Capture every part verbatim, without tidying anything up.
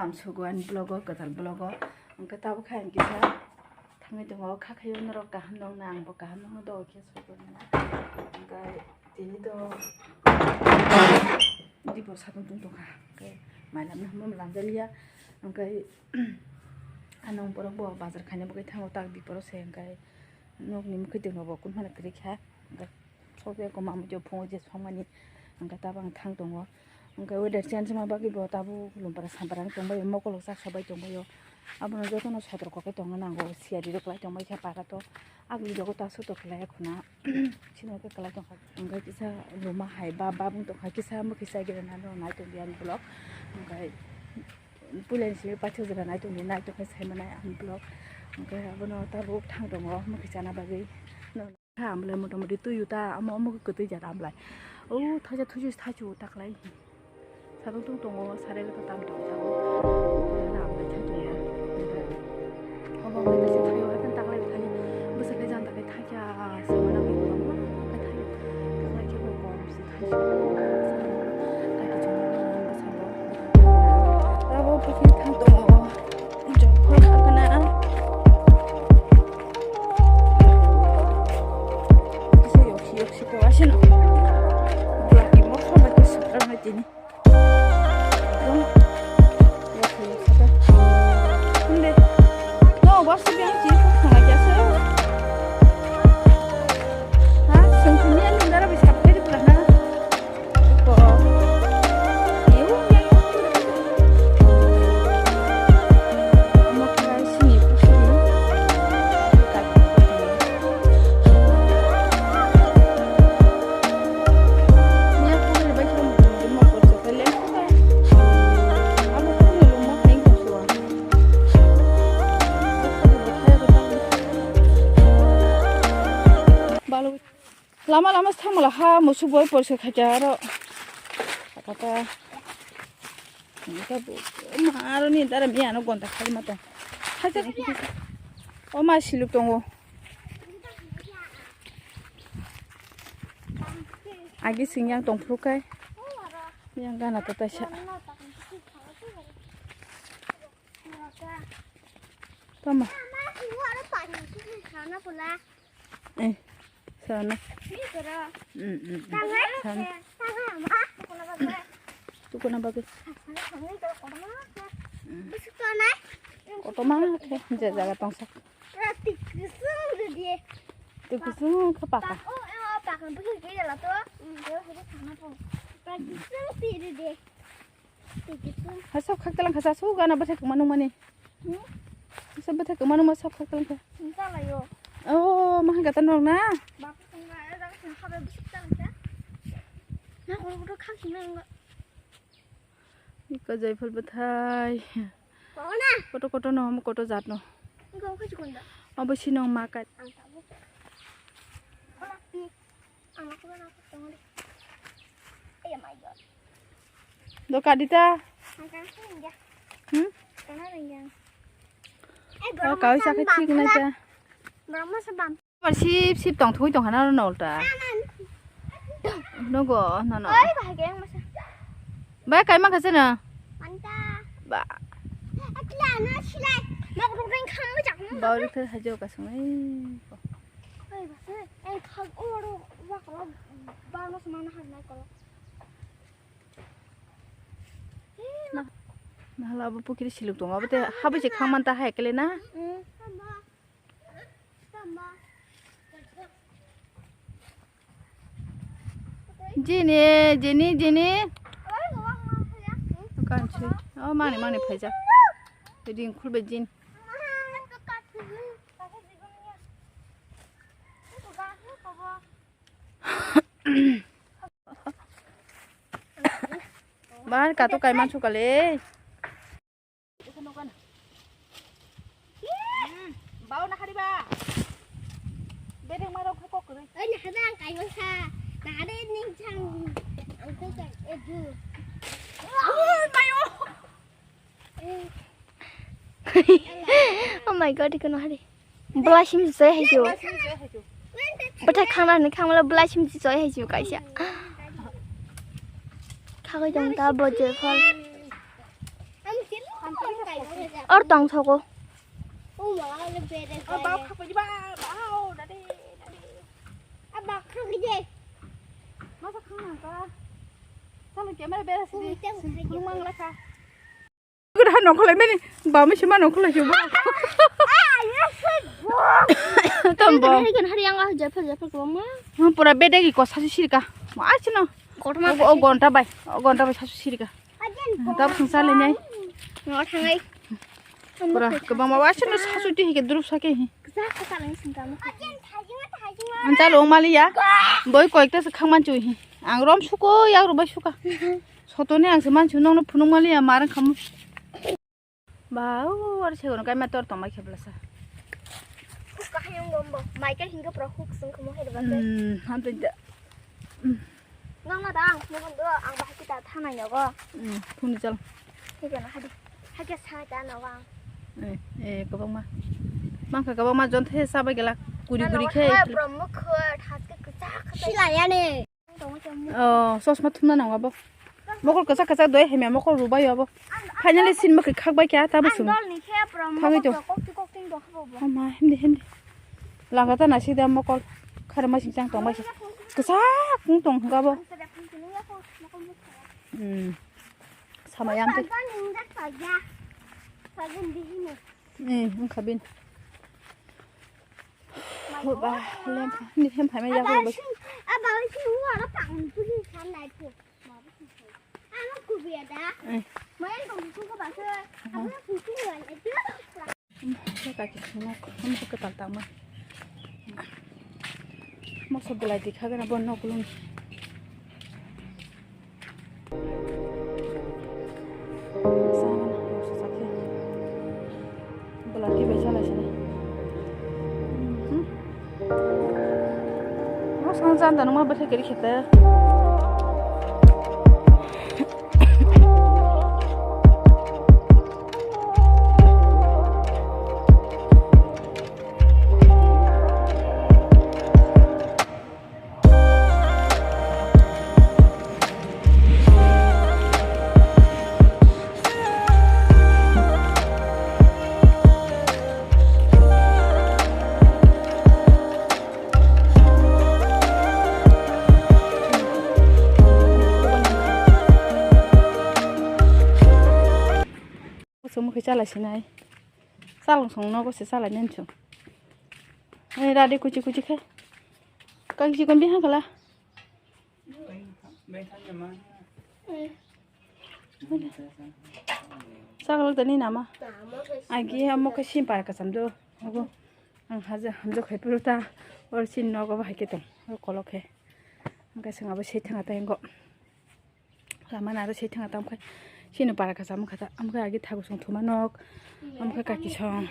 Am sugo ani vlog o, kwtal vlog o. Hwnkhe tabuk khe ang kisa thangwi tongo, kha khayo norok kaham nongna, angbo kaham nongno dogo khe sugo nang. Hwnkhe tini to dipor satung tung tongkha, hwnkhe mai lamna hwnba lamjaliya. Hwnkhe ano borok bo bazar khaina bagwi thango, tak diporo se, hwnkhe nokni mwkhwtwng rokbo kunphano kwrwi kha. Hwnkhe Sokya koma muitu phungo je songmani, hwnkhe tabuk ang thang tongo. Hwnkhe weather change wngma bagwi bo tabuk lumpara sampara wng tongbaio, mokolok chak sobai tongbaio. Abono jotono sotorko khe tongna nango, siyari rok kwlai tongbai kha para to. Agli rogo ta sotok kwlai khuna, chini khe kwlai tongkha. Hwnkhe kisa luma hai ba babung tongkha, kisa mwkhwi chai gana no nai tongdi ani vlog. Hwnkhe puilani simi paithak jora nai tongdi, nai tongkhe sai manai ani vlog. Hwnkhe abono tabuk thang tongo mwkhwi chana bagwi. Kha amlai motamoti twi ta amo omo kwtwi jat amlai. O thaisa thusi thaisu taklai. Sadok tung tongo, sarai khe tam tongo sabo. Amlai thai tongo. Obo amlai kaisa thaio, haikhe taklai thani. Bwswk khe janta khe thaikya, se mana khe kwbangma khe thaio. Taklai khe bo kom se thaisu. Kaisa chwng bwskango. Abo bwkhe thang tongo. Jokhor khakna. Kisa yoksi yoksi ko asino. Blaki moksa bai khe sukra na tini. Dong. Yoksi yoksi ta. Hunde. No, boss biang chi khang lagi asa. Ha, sengkuni ani dara bisa kiri pula na. Lama lama se thangmala ha musuk boi porse khacha aro. Kata. Kata bo ma aro ni dara mi ano gonta khali ma tong. Khacha. O ma siluk tongo. Agi singyang tong phuru kai. Yang gana to taisa. Tama. Eh, sana. Mm, mm, mm. Sana. Tukuna bagwi. Mm. Kotorma khe je jaga tongsa. Twi kusung khe paka. Hai sok khak talang kha sa su gana bwthai kwma nungmani. Hmm? Sa bwthai kwma nungma sok khak talang kha. Chalayo. Oh, ma hangka ta nok na? Bapuk tongma, eh, jaga sini khabe bwswk talang kha. Na, kotor kotor khak sini nang. Iko Joyful bwthai. Kotor na? Kotor kotor no, kotor jat no. Iko khachi kondo. Abo sino ma kai. Ang tabuk. Kotor pi. Ang aku na aku tong di. Eh, my God. Doka dita. Ang kan sini ya. Hmm? Kana ringyang. Eh, oh, kawisa khe thik na ta. Borok masa bam. Sip sip tong thwi tong hana no ulta. Nogo nono. Oi, bahai khe ang masa. Ba kai ma khase na. Manta. Ba. Atla na silai. Nok ruk reng khang ma jak. Ba ri thar hajo ka sung ai. Oi, ba. Ei, thag o ro wa ko. Ba no sma na har na ko. Nahala abo pukiri siluk tongo, abo te habui se khang man ta hai kele na. Mm. Jini, jini, jini. Kanchi. Oh, mani, mani phaijak. Ring khulbe jin. Bar kato kaiman sukale. Bau na khari ba. Bedeng maro kha kok kri. Oi, na khada ang kai mangsa. Na khada ning chang. Ang kai kai edu. Oh, mayo. Oh my God, iko no hari. Bwlai sim joi hai jo. Bwthai khangna ni khangmala bwlai sim joi hai jo kaisa. Khagoi dong ta bo je phal. Or tong thogo. O ma, le bere. O ba, khapoi ba, ba, o, dade, dade. A ba, khapoi de. Masa khang nang ka. Salo camera bera sidi. Ui, tang khai. Mang la ka. Gura nongkholai mani. Ba mi sima nongkholai sima. Tombo. Hari kan hari yang ah, japel japel ko ma. Pura bede ki ko sasi sirka. Ma chino. Kotor ma. O gonta bai. O gonta bai sasi sirka. Tabuk chwng chalainai. Ngo thangai. Pura kwbangma wasano sasu twi hike drup sake hi. Kisa kisa lang sing kamo. Ang chalo ong maliya. Boi koyekta se khangman chui hi. Ang rom suko yak rok bai suka. Sotoni ang se manchu nongno phunuk maliya marang khamu. Ba o ar se gono kaima tor tongmai khe blasa. Huk kahayung gombo. Mai ka hinga pro huk sung kamo hai ba. Hmm, hamte. Nang na dang, nang do, ang bahai kita thanai nogo. Hmm, phone chal. Hike na hadi. Hake sa ta nogo ang. Eh, eh, kwbangma. Mangkha kwbangma jon the sa bai gela. Guri guri khe. Bro mukhu thas ke kcha kcha. Sila ya ne. Oh, sosma thumna nang abo. Mokol kwchak kwchak doi hemya mokol rubai abo. Finally sin mokol khak bai kya ta busung. Ang dol ni khe bro. Thangwi mokol to. Kok tik kok ting do habo bo. Ama hindi hindi. Langata na sida mokol. Khara masing chang tong bai. Kwchak kung tong hwnkha bo. Hmm. Sama yam te. Eh, wngkha bin. Ba, lem kha. Ni hem phaima ya ko. Aba sing, aba sing wara pang tu ni san nai tu. Ano kubiya da. Eh. Mayan kong tu ko ba se. Ano kubiya da. Kaki sungok, kamu ke tal tama. Masa belai dikha gana bon nok lung. Belai ki bai chalai sini. Hmm. Masa janda numa bete kiri khete. Mokhe chalai sinai. Chalong song nogo se chalai nai chwng. Ai rade kuchi kuchi khe. Kang chikon bihang khala. Sagalok tani nama. Agi amo khe sim para kasam do. Abo ang haja hamjak hai puru ta. Or sin nogo bahai khe tong. Or kolok khe. Ang khe sengabo sei thanga tai go. Lama naro sei thanga tam khai. Sino para kasam kha ta. Am khe agi thagu song thuma nok. Am khe kaki song.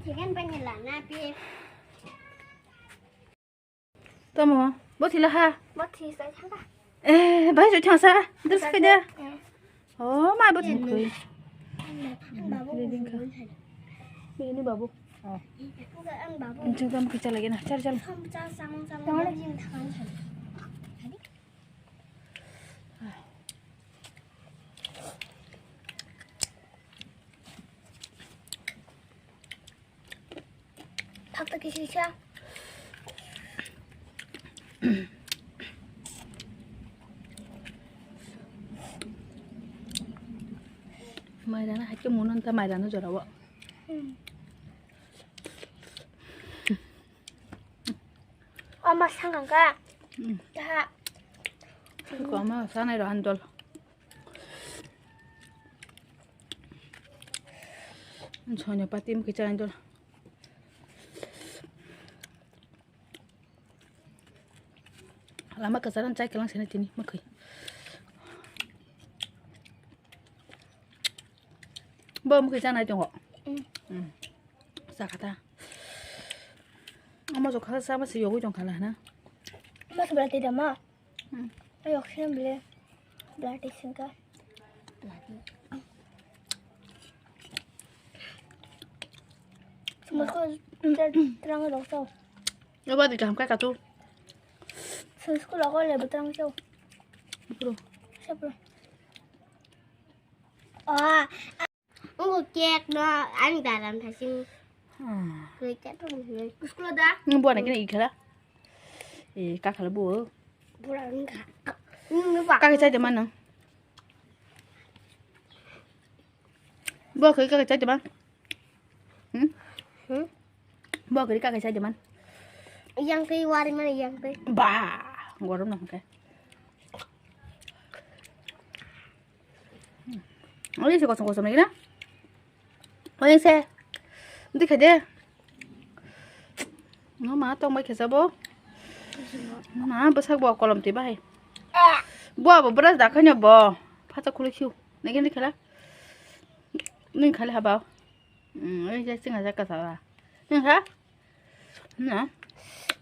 Chicken pani lana pi. Tomo, bo thila ha? Bo thi sai thanga. Eh, bai joi thangsa. Dus khai da. Eh. Oh, ma bo thang khui. Ang babu. Bini babu. Oh. Ang babu. Ang chang tam kichalai na. Chal, chal. Sam chang, chang, chang. Tangale. Jing thang. Thak ta kisi sa. Mairana hai khe munan ta mairana jorao. Hmm. Ama sangkang ka. Hmm. Taha. Ko ama sanai ro andol. Sonya pati mukhe chai andol. Lama kasaran chai kalang sene tini mukhe. Bo mukhe chanai tongo. Mm. Mm. Sakata. Ama jokha sama se yogwi tongkha na. Mas berarti dama. Hmm. Ayo khem bile. Berarti singka. Berarti. Semua kau terang dong tau. Lo ba di kam kai katu. Semua sekolah kau le beterang tau. Bro. Siapa? Oh, ungu cake no, ani daram thasing. Hmm. Koi cake no. School da? Nung buat lagi nak ikhla. Eh, kakhala bu. Buat enggak. Ini pak. Kakhala chai teman nang. Buat koi kakhala chai teman. Hmm? Hmm? Bo kiri kakai sai jaman. Yang tei wari mana yang tei. Ba, gorom na hwnkhe. Oli se kosom kosom lagi na. Oli se. Nanti khaide. No ma tong bai khesa bo. Ma bwsak bo kolom twi bahai. Bo abo brush da khaina bo. Phacha khuluk khiu. Nagi ni khala. Ning khali habao. Hmm, oi je singa jaka sawa. Ning kha? Na.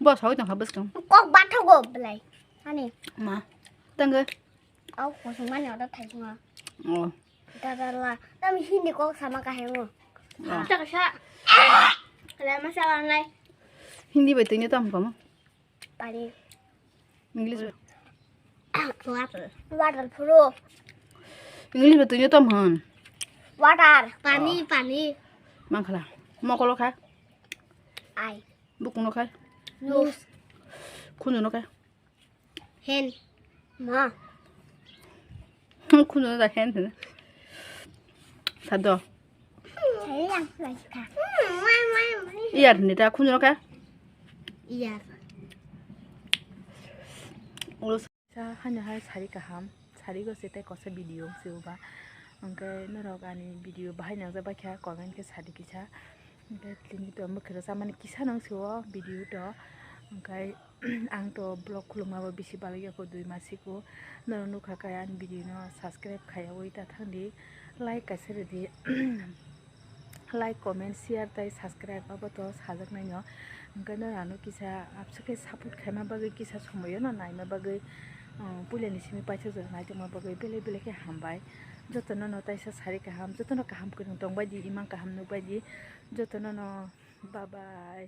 Bo sawi tong kha bwskang. Kok bathogo belai. Ani. Ma. Tangga. Au kosong mani order thai singa. Oh. Dadala. Tam hindi kok sama kahengo. Oh. Chaka sa. Kala masala nai. Hindi bai tini tam kama. Pani. English. Water. Water, phuru. English bai tini tom hwn. Water. Pani, pani. Mangkhala. Mokolo kha. Eye. Bukuno kha. Nose. Khunjuno kha. Hand. Ma. Khunjuno da hand hwn. Sado. Iyar ni ta khunjuno kha. Iyar. Ulo sa hanya hai sari kaham, sari go se tei kosa video se uba. Angke norok ani video bahai nang jak bai kha comment khe sadi kisa. Angke tini to mwkhra samani kisa nang se o video to. Angke Ang to vlog khulukma bo bisi balai ya kho dui mas siko. Norok nukha kaya ani video no subscribe khaya ui ta thang di. Like kaisa rwdi. Like, comment, share tai subscribe abo to sajak nai no. Hwnkhe norok ano kisa abswk khe support khaima bagwi kisa somoyo no naima bagwi, um, puila ni simi paisa jora naitokma bagwi belai belai khe hambai. Joto no no taisa sari kaham, joto no kaham kwrwng tong bai di, imang kaham nuk bai di. Joto no no bye bye.